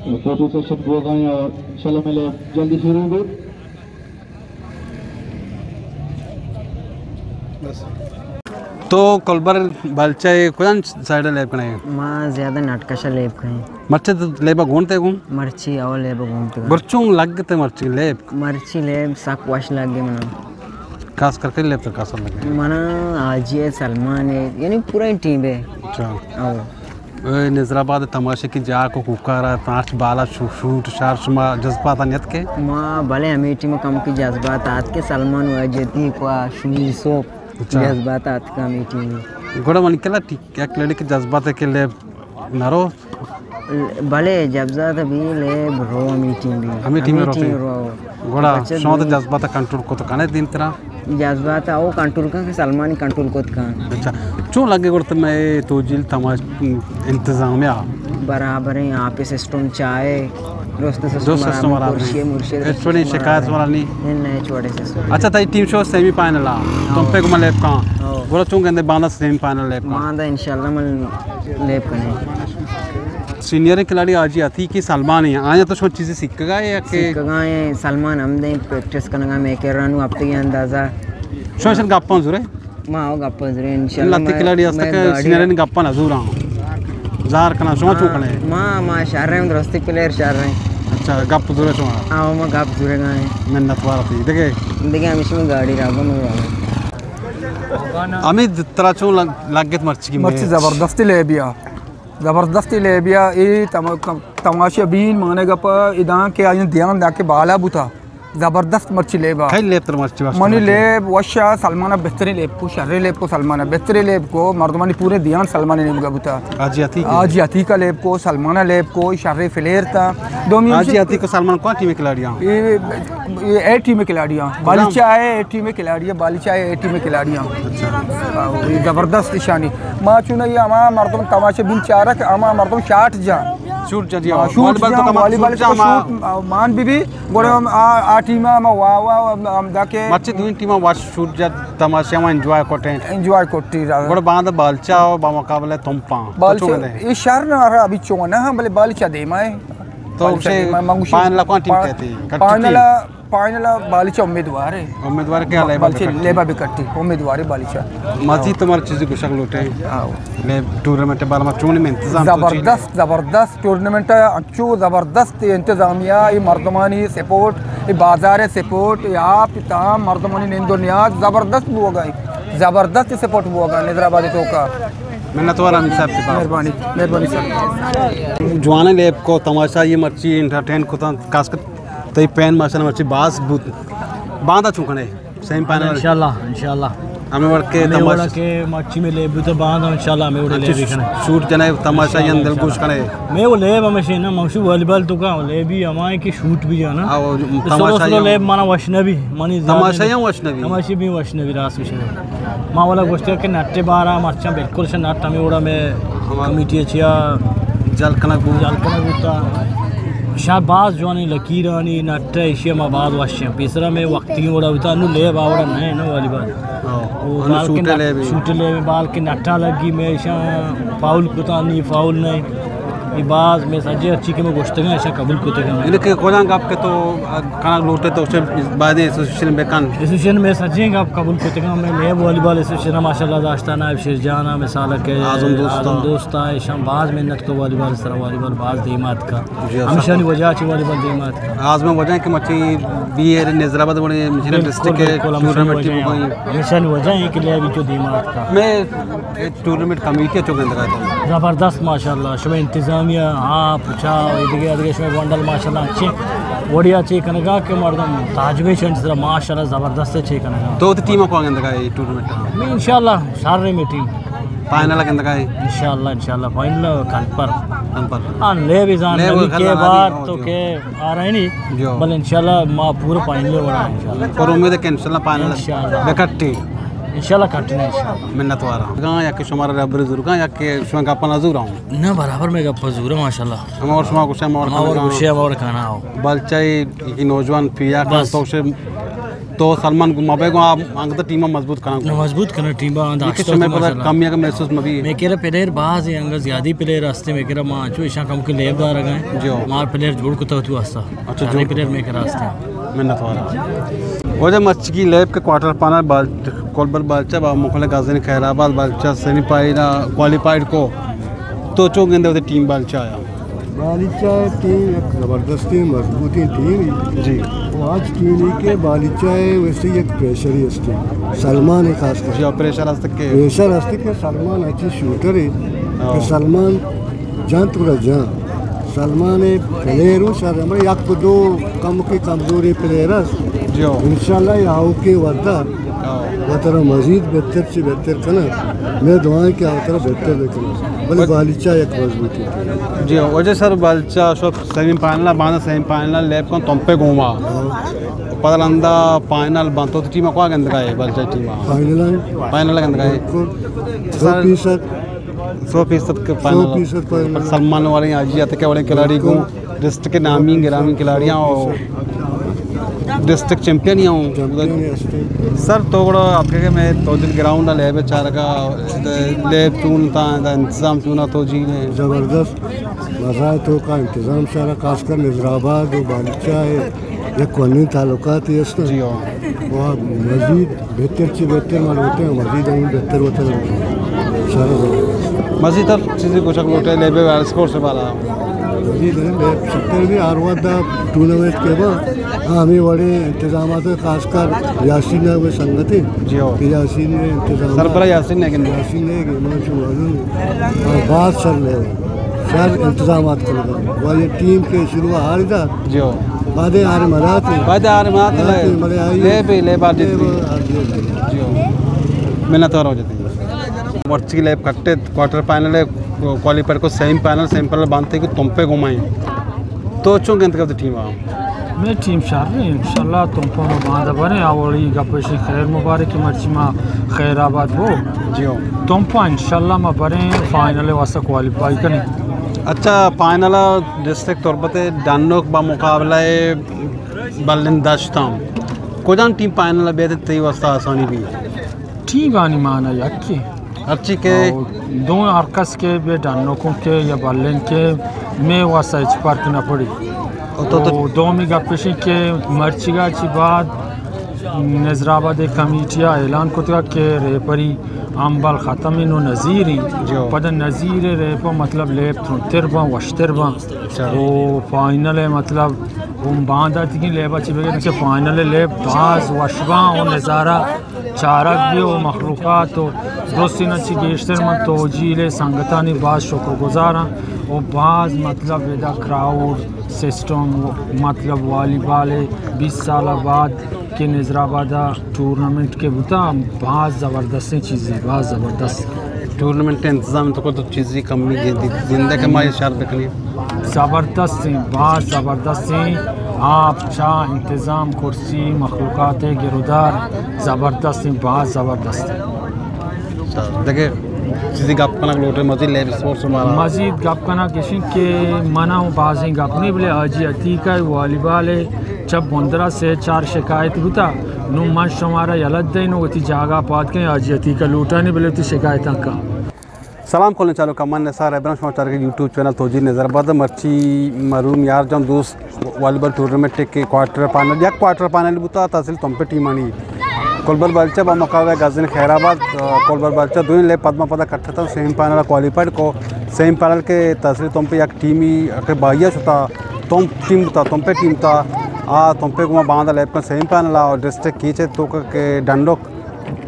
Photo session بوگا ایں اور انشاءاللہ ملے جلدی شروع بی۔ تو کلبر بالچہ ءِ کجام سائیڈ ءَ لیب کنئے؟ ما زیادہ نٹکش ءَ لیب کنیں۔ مرچی تو لیب ءَ گون تے گون؟ مرچی اول لیب ءَ گون تے گون۔ برچوں لگ تے مرچی لیب؟ مرچی لیب سک وش لگے منا۔ خاص کر کے لیب تو خاص لگے؟ منا حاجی ءِ، سلمان ءِ، یعنی پورا ٹیم ءِ۔ اچھا۔ او۔ اے نظر آباد تماشے کی جاک و کوکارا تاچ بالا شو-، شوٹ شار شما جذبات نیت کے؟ ما بلے ہمے ٹیم کم کی جذبات آت کے سلمان و جتی کو شومی سوپ اچھا۔ جذبات آت کا ہمے ٹیم۔ گڑا من کلا ٹھیک یک لڑی کے جذبات ہے کے لیب نہ رو؟ بلے جذبات بھی لیب رو ہمے ٹیم بھی۔ ہمے ٹیم ہمے رو ٹیم تے۔ رو۔ گڑا بچت شما تو نہیں۔ جذبات کنٹرول کو تو کنے دیم ترا؟ جذبات او کنٹرول کن کہ سلمانی کنٹرول کت کن۔ اچھا، چون لگے گڑا تمہیں تو جیل تماش انتظامیہ؟ برابر ہیں، آپ سسٹم چائے، درست سسٹم درست سسٹم برابر برابر ہیں۔ کرسی مرشی ہچ وڑیں شکایت والا نہیں؟ نہیں، نہیں، ہچ وڑیں سسٹم۔ اچھا، تئی ٹیم شو سیمی فائنل آ، تم ہاں۔ پہ گما لیب کان۔ ہاں۔ گڑا چون گندے باندہ سیمی فائنل لیب کان؟ باندہ انشاءاللہ من لیب کنیں۔ سینئر کھلاڑی حاجی عتیق سلمان ہیں، آیا تو شما چیزیں سیکھگا ہے یا کہ؟ سیکھگا ہیں، سلمان ہم دیں پریکٹس کنگا میں کر رہا ہوں، ہفتگی اندازہ۔ شما شن گپاں زورے؟ ما او گپ زورے انشاءاللہ۔ لتی میں، کھلاڑی است میں کہ گاڑی سینئر گپاں نہ زوراں۔ زار کنا شما چون کنے؟ ما، ما شر ہیں، درستی پلیئر شر ہیں۔ اچھا، گپ زورے شما؟ ہاں، ما گپ زورے گا ہیں۔ منت وار تھی، دیکھے۔ دیکھے، ہمیشہ میں گاڑی راگا میں راگا۔ ہمیں ترا چون لگ-، لگت مرچی کی مرچی میچ؟ زبردستی لیبیا۔ زبردستی لیبیا، اے تم-، تم-، تماشا بین مانے گپا، ادان کے آئین دیان دا کے بالا بوتا۔ زبردست مرچی لیبا۔ کئی لیب تر مرچی واسطہ منی مرچی؟ لیب وشا سلمانا بہترین لیب کو، شرے لیب کو سلمانا، بہترین لیب کو، مردمانی پورے دیان سلمانا نیمگا بوتا۔ حاجی عتیق؟ حاجی عتیقہ لیب کو، سلمانا لیب کو، شرے فلیر تا۔ دومی حاجی ہمشی عتیق کو سلمان کون ٹیم کھلاڑی ہیں؟ یہ، یہ اے ٹیم کھلاڑی ہیں۔ کجام؟ بالیچا ہے اے ٹیم کھلاڑی ہیں، بالیچا ہے اے ٹیم کھلاڑی ہیں۔ اچھا۔ یہ زبردست شانی۔ ما چون یہ ہما مردم تماشا بین چارک، ہما مردم شاٹ جان۔ شوٹ جا جی، ہاں، شوٹ والی بال تو جا، کم والی بال شوٹ جا، تو ما شوٹ، آ، مان بی بی، گڑا ہم آ، آ ٹیم ہم وا، وا، ہم، ہم دا کے مرچی دوئیں ٹیم واش شوٹ جا، تماشا ہم انجوائے کوٹیں۔ انجوائے کوٹی را۔ گڑا باند بالچا ہو، با مقابلہ تمپاں۔ تو بالچا، چون دے؟ یہ شر نہ رہا، ابھی چون نہ، ہاں، بلے بالچا دے مائے۔ تو بالچا اسے دے مائے، منگوشی۔ فائنل کون ٹیم پا-، کہتی ہے؟ کٹی فائنل ٹیم؟ پائنل بالیچا امیدوار ہے۔ امیدوار ہے کہ لیبا بالیچا بکٹی؟ لیبا بکٹی، امیدوار ہے بالیچا۔ مزید تمہاری چیزیں گوشگ لوٹے؟ ہاں۔ لیب ٹورنامنٹ بارے میں چون میں انتظام تو چیز؟ زبردست، زبردست ٹورنامنٹ ہے، انچو زبردست انتظامیہ، یہ مردمانی سپورٹ، یہ بازار سپورٹ، یہ آپ، یہ تمام مردمانی نند و نیاز زبردست بوگا ہے، زبردست سپورٹ بوگا ہے نظر آباد تو کا۔ منت وار ہم صاحب کے پاس۔ مہربانی، مہربانی سر۔ جوانے لیب کو تماشا یہ مرچی انٹرٹین کو تن خاص کر تئی پین ماشاءاللہ مرچی باز بوت۔ باندا چون کنے؟ Semi final? انشاءاللہ، انشاءاللہ۔ ہمیں وڑ کے ہمیں وڑ تماشا۔ کے مرچی میں لیب بوت باندا انشاءاللہ ہمیں وڑ اچھا، لیب کنے۔ شوٹ جنے تماشا انشاءاللہ، ین دلگوش انشاءاللہ۔ کنے۔ میں وہ لیب ہمیشہ نا، موشو والی بال تو کا لیب بھی ہمائیں کہ شوٹ بھی جانا۔ آ، وہ تو سلو تماشا سلو ین۔ لیب مانا وش نہ بھی، منی زیادہ تماشا نہیں۔ ین وش نہ بھی۔ تماشا بھی وش نہ بھی، راست وش نہ بھی۔ ما والا گوشتے کہ نٹے بارا مرچاں بالکل سے نٹ ہمیں وڑا میں ہمارا کمیٹی چیا جل کنگ بو۔ جل کنگ بوتا۔ شاہ باز جوانی لکیرانی نٹ ہے، ایشی ما باز وشیں۔ پیسرا میں وقتی وڑا بوتا، انو لیب آ وڑا نہیں، نو والی بال۔ ہاں۔ وہ انو بال کے شوٹے نٹ-، لیب۔ شوٹے لیب، بال کے نٹا لگی، میں ایشاں فاول کتا، نی فاول نہیں۔ یہ باز میں سجے اچھی کہ میں گوشتگاں، ایشاں قبول کتگاں۔ یعنی کہ کجام گپ کہ تو کنگ لوٹے تو اسے بعد ایسوسیشن بکن۔ ایسوسیشن میں سجیں گپ قبول کتگاں، میں لیب والی بال ایسوسیشن ماشاءاللہ داشتہ، نائب شیر جان، مثال کہ اعظم دوست۔ اعظم دوست، ایشاں باز محنت کو والی بال سر، والی بال باز دیمات کا۔ جی، ہاں، ہمیشہ سر۔ نی وجہ چی والی بال دیمات کا۔ آز میں وجہ ہے کہ مچی بی اے نظر آباد بڑے مجھے بالکل، ڈسٹرکٹ ہے، بالکل، ہمیشہ نی ٹورنامنٹ وجہ ٹیم ہے۔ کو۔ ہمیشہ نی وجہ ہے کہ لیب جو دیمات کا۔ میں ٹورنامنٹ کمیٹی چو گندگا تھا۔ زبردست ماشاءاللہ، شما انتظامیہ، آپ، چا، ادگے، ادگے شما گونڈل ماشاءاللہ اچھے وڑیا چے کنگا کہ مردم تعجبے شنٹ سرا ماشاءاللہ زبردست چے کنگا۔ تو ٹیم کو گندگا ہے ٹورنامنٹ؟ میں انشاءاللہ شار رہے میں ٹیم۔ فائنل گندگا ہے؟ انشاءاللہ، انشاءاللہ فائنل کل پر۔ کل پر۔ ہاں، لیب زان لیب نبی کے بار تو کے آ رہے نہیں۔ جو۔ بل انشاءاللہ ما پورا فائنل وڑا انشاءاللہ۔ پر امید ہے کہ انشاءاللہ فائنل انشاءاللہ۔ بکٹی۔ انشاءاللہ کٹنے انشاءاللہ۔ منت وارا۔ گاں یا کہ شمارا ربر زورگاں یا کہ شما گپا نہ زوراں؟ نہ، برابر میں گپا زورا ماشاءاللہ۔ ہم اور شما گوشے ہم اور ہم اور کنا۔ گوشے ہم اور کنا ہو۔ بلچائی کی نوجوان پیا کن بس۔ تو سے تو سلمان گوں مبئے گوں، آ انگت ٹیم ءَ مضبوط کناں گوں۔ مضبوط کناں ٹیم ءَ، آ داشتہ شمئے پدا ماشاءاللہ۔ کمی اگہ محسوس مبی۔ مئے کرا پلیئر باز ایں، انگت زیادہ پلیئر ہستیں، مئے کرا ما انچو ایشاں کمکے لیب دارگ ءَ ایں۔ جی ہو۔ مار پلیئر جوڑ کتگ وتی واسطہ۔ اچھا، چاریں جوڑ پلیئر کتگ۔ مئے کرا ہستیں۔ منت وار آں۔ واجہ مرچیگی لیب کہ کوارٹر فائنل بال-، کولبر بالچہ با مقابلہ گازین خیر آباد، بالچہ سیمی فائنل کوالیفائیڈ کو۔ تو چون گندے وتی ٹیم بالچہ ءَ؟ بالیچہ ءِ ٹیم یک زبردستیں مضبوطیں ٹیمے۔ جی۔ ءُ آج ٹیمے کہ بالیچہ ءَ ویسے یک پریشرے است۔ سلمان ءَ خاص کر۔ جی، پریشر است کہ؟ پریشر است کہ سلمان اچی شوٹرے۔ ہاں۔ کہ سلمان جنت گڑا جان۔ سلمان ءِ پلیئر اوں شر، ہمے یک دو کمکے کمزوریں پلیئر است۔ جی ہاں۔ انشاءاللہ یہ آؤکیں وھدا ہاں۔ وترا مزید بہتر چہ بہتر کناں۔ مئے دعا ایں کہ آ وترا بہتر بکناں۔ بلے بس۔ بالیچہ یک مضبوطیں۔ جی ہاں، واجہ سر بالچہ شو سیمی فائنل ءَ، باندا سیمی فائنل ءَ لیب کن تمپ ءِ گوما۔ ہاں۔ پدا رندا فائنل بنت، تو ٹیم ءَ کوا گندگ ءَ ئے، بالچہ ٹیم ءَ؟ فائنل ءَ۔ فائنل ءَ گندگ ءَ ئے۔ بالکل۔ سو فیصد۔ سو فیصد کہ فائنل۔ سو فیصد فائنل۔ سلمان والے، حاجی عتیقہ والے کھلاڑی گوں۔ ڈسٹرکٹ ءِ نامی گرامی کھلاڑیاں ءُ ڈسٹرکٹ چیمپئن ہی ہوں۔ چیمپئن ہی ہستے۔ سر، تو گڑا آپ کے میں توجل گراؤنڈ ءَ لیب چارگا، لیب چون تا، انتظام چون تو جی نے؟ زبردست۔ مزہ تو کا انتظام سارا، خاص کر نظر آباد ءُ بالیچہ ءِ یک کوہنیں تعلقاتے است۔ جی ہاں۔ ءُ مزید بہتر چہ بہتر ما لوٹیں، مزید ہم بہتر ہوتا ہے۔ سارا زبردست۔ مزید تر چیزے گوشگ لوٹے لیب ءِ اسپورٹس ءِ بارا؟ مزید ہم لیب سکر بھی ہر وقت ٹورنامنٹ کے بعد ہمیں وڑے انتظامات، خاص کر یاسین ءِ وہ سنگت ہیں۔ جی ہاں۔ کہ یاسین نے انتظامات، سربراہ یاسین نے گندے۔ یاسین نے کہ من چو معلوم ہے۔ اور بہت سر لیب۔ شر انتظامات کنگ ءَ۔ و یہ ٹیم کہ شروع ءَ ہار دات۔ جی ہو۔ بعد ہار مرات ہے۔ بعد ہار مرات ہے۔ مرات ہے، بلے آئی لیب، لیب آر جیت۔ لیب آر جیت۔ جی ہو۔ منت وار ہو جاتے ہیں۔ مرچی لیب کٹت، کوارٹر فائنل ہے، کوالیفائر کو سیمی فائنل، سیمی فائنل بانتے کو تمپ ءِ گوما۔ تو چون گندگ ءَ ئے ٹیم ءَ؟ مئے ٹیم شر ایں، انشاءاللہ تمپ ءَ ما باندا بریں، اولی گپ ایش خیر مبارک مرچی ما خیر آباد بو۔ جی ہو۔ تمپ ءَ انشاءاللہ ما بریں، فائنل ءِ واسطہ کوالیفائی کنیں۔ اچھا، فائنل ءَ ڈسٹرکٹ تربت ءِ ڈنوک با مقابلہ بلن دشتام۔ کجام ٹیم فائنل ءَ بیت تئی واسطہ آسانی بی؟ ٹیم آنی مانا یکی۔ ہرچی کہ او دو ہر کس کہ بے ڈنوکوں کہ یا بلن کہ مئے واسطہ ہچ فرق نہ پڑی۔ او تو، تو او دومی گپ ایش کہ مرچیگا چی بعد نظر آباد کمیٹی ءَ اعلان کتگا کہ ریپری ہمبل ختم انو نظیر ہیں۔ جو۔ پدا نظیر ریپ مطلب لیب ترندتر باں، وشتر باں۔ اچھا۔ او فائنل ہے مطلب ہم بانداتگیں لیب ءَ چہ بگر کہ فائنل لیب باز وش باں و نظارہ چارگ بی و مخلوقات و درستین چی گیشتر من توجیل سنگتانی باز شکر گزاراں و باز مطلب ادا کراؤڈ سسٹم و مطلب والی بال بیست سال بعد کہ نظر آباد ٹورنامنٹ کہ بوتا، باز زبردستیں چیزے، باز زبردست۔ ٹورنامنٹ انتظام تو کو تو چیزی کمی گندی، زندہ کہ ما یہ شر بکنی۔ زبردستیں، باز زبردستیں۔ آپ چا انتظام کرسی مخلوقات گرودار زبردستیں، باز زبردستیں۔ اچھا، دگہ چیزی گپ کنگ لوٹے مزید لیب اسپورٹس بارا؟ مزید گپ کنگ گشیں کہ منا ہوں بازیں گپ نہیں، بلے حاجی عتیقہ والی بال چہ بندرا سے چار شکایت بوتا، نو من شمارا یلہ دئیں، نو وتی جاگہ پاد کن، حاجی عتیقہ لوٹانی بلے وتی شکایتاں کن۔ سلام کلیں چاروکاں، من نثار ابراہیم، شما چارگ ئے یوٹیوب چینل توجیل نظر آباد۔ مرچی مروم یار جان دوست والی بال ٹورنامنٹ کہ کوارٹر فائنل، یک کوارٹر فائنل بوتا تحصیل تمپ ٹیمانی۔ کولبر بالچہ با مقابلہ گزین خیر آباد، آ، کولبر بالچہ دوئیں لیب پدما پدا کٹتاں، سیمی فائنل کوالیفائڈ کو۔ سیمی فائنل کہ تحصیل تمپ یک ٹیمی کہ باہیا شتا، تمپ ٹیم بوتا، تمپ ٹیم تا، آ تمپ گوما باندا لیب کن سیمی فائنل آ، اور ڈسٹرکٹ کیچ ہے تو کہ ڈنڈوک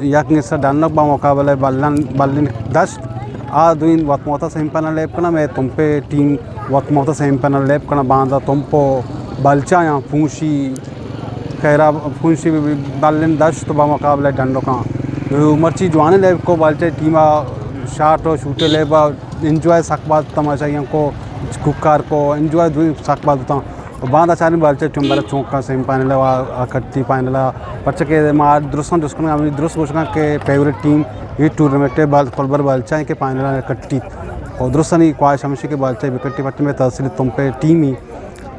یک نصف ڈنک با مقابلہ بلن، بلن دشت۔ آ دوئیں وت موتا سیمی فائنل لیب کنا، مئے تمپے ٹیم وت موتا سیمی فائنل لیب کنا، باندا تمپ و بلچایاں پونشی خیراب، پونشی بلن دشت با مقابلہ ڈنکاں۔ مرچی جوانیں لیب کو بلچہ ٹیما شاٹ و شوٹے لیبا انجوائے سک باز تماشائیاں کو کوکار کو انجوائے دوئیں سک باز بوتاں۔ و باندا چاریں بالچہ چون برا چونکا سیمی فائنل ء و آ کٹی فائنل ء، پرچہ کہ ما درستاں جست کنگ، ہمے درست گوشگاں کہ فیوریٹ ٹیم اے ٹورنمنٹ ء بال-، کولبر بالچہ ایں کہ فائنل ء کٹیت۔ و درستانی خواہش ہمیشی کہ بالچہ بہ کٹی، پرچہ مئے تحصیل تمپ ء ٹیم ای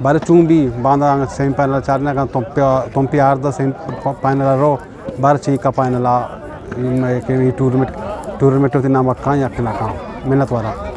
بارے چون بی باندا سیمی فائنل چارنا کن، تمپی، تمپی آردا سیمی فائنل رو، بارے چیکا فائنل آ، کہ ٹورنمنٹ، ٹورنمنٹ وتی نام کان یا کہ نہ کان۔ منت وارا۔